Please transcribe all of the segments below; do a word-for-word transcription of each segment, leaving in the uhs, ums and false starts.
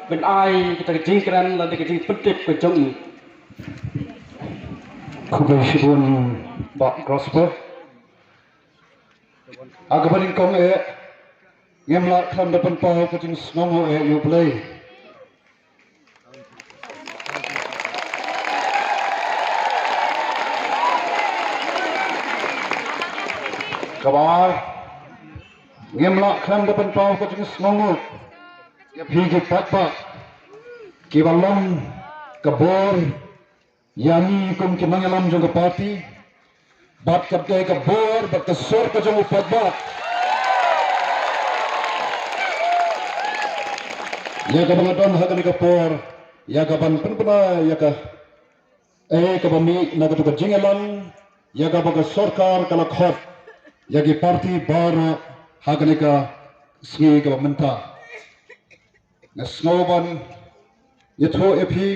Ban ai kita ka jingkren lane ka jingpyntip ka jong i. Khublei shibun Bah Prosper. Ha kaba nyngkong eh, ngim lah khlem da pynpaw ka jingsngewnguh eh ïa U Blei. Kaba ar, ngim lah khlem da pynpaw ka jingsngewnguh ïa phi ki paidbah kiba long ka bor ïa ngi kum ki nongïalam jong ka party, bad ka dei ka bor bad ka sur ka jong u paidbah ïa kaba nga don ha kane ka por ïa kaban pynbna ïa ka, eh, kaba mih na katu ka jingïalam ïa kaba ka sorkar ka la khot ïa ki party baroh ha kane ka sngi kaba mynta. Nga sngew ban ïathuh ïa phi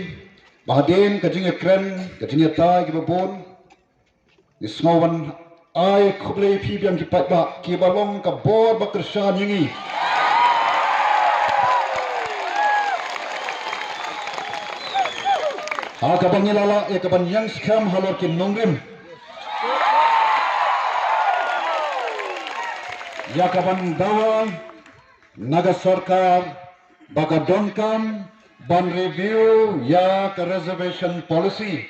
ba hadien ka jingïakren, ka jingïatai kiba bun, nga sngew ban ai khublei ïa phi biang ki paidbah kiba long ka bor ba kyrshan ïa ngi. Ha kaba ngi la lah ïa kaban ïeng skhem halor ki nongrim, ïa kaban dawa na ka sorkar ba ka donkam ban review ïa ka reservation policy.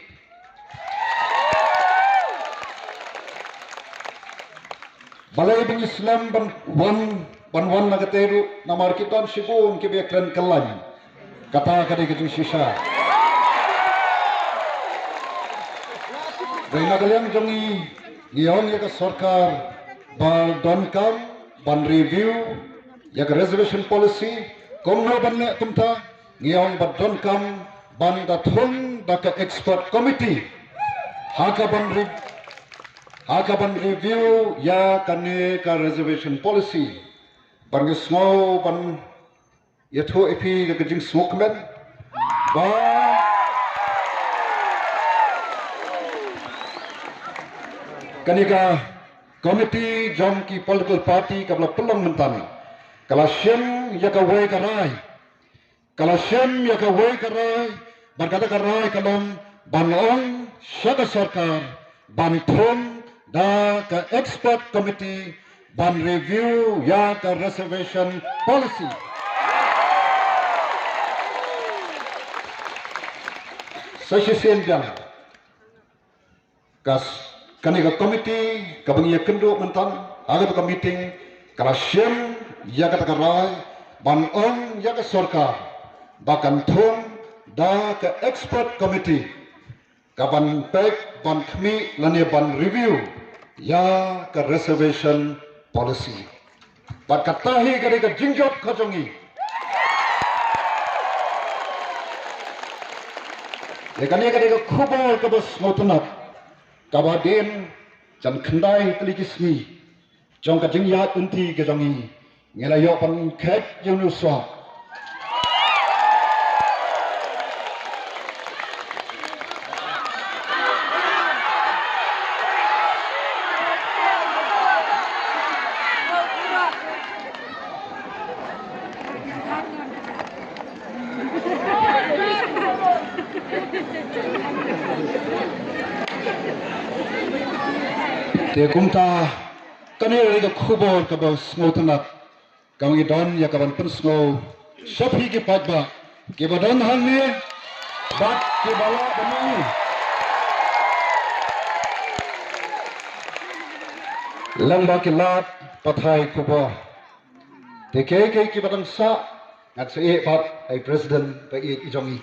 Balei ba ngi slem ban wan, ban wan na katei ruh, namar ki don shibun kiba ïakren kyllaiñ. Kata ka dei ka jingshisha. Dei na ka liang jong ngi, ngi ong ïa ka sorkar ba donkam ban review ïa ka reservation policy, kumno ban leh kumta, ngi ong ba donkam ban da thung da ka expert committee ha kaban re-, ha kaban review ïa kane ka reservation policy. Ban ngi sngew ban ïathuh ïa phi ka jingsngewkmen ba kane ka committee jong ki political party kaba la pynlong mynta ka la shim ïa kawei ka rai, ka la shim ïa kawei ka rai, bad kata ka rai ka long ban ong sha ka sorkar ban thung da ka expert committee ban review ïa ka reservation policy. Sa shisien biang, ka s-, kane ka committee kaba ngi ïakynduh mynta ha katu ka meeting ka la shim ïa kata ka rai ban ong ïa ka sorkar ba kan thung da ka expert committee kaban peit, ban khmih lane ban review ïa ka reservation policy. Bad kata hi ka dei ka jingjop ka jong ngi. Ïa kane ka dei ka khubor kaba sngewtynnat kaba dien jan khyndai tylli ki sngi jong ka jingïaid lynti ka jong ngi, ngi la ïoh ban khet ïa u shuwa. Te kumta, kane ka dei ka khubor kaba sngewtynnat kaba ngi don ïa kaban pynsngew sha phi ki paidbah kiba don hangne bad kiba lah ban ïohi. Lem bad ki lad pathai khubor. Te kiei kiei kiba dang sah, ngan sa ïeh bad ïa i president ba ïeit i jong ngi.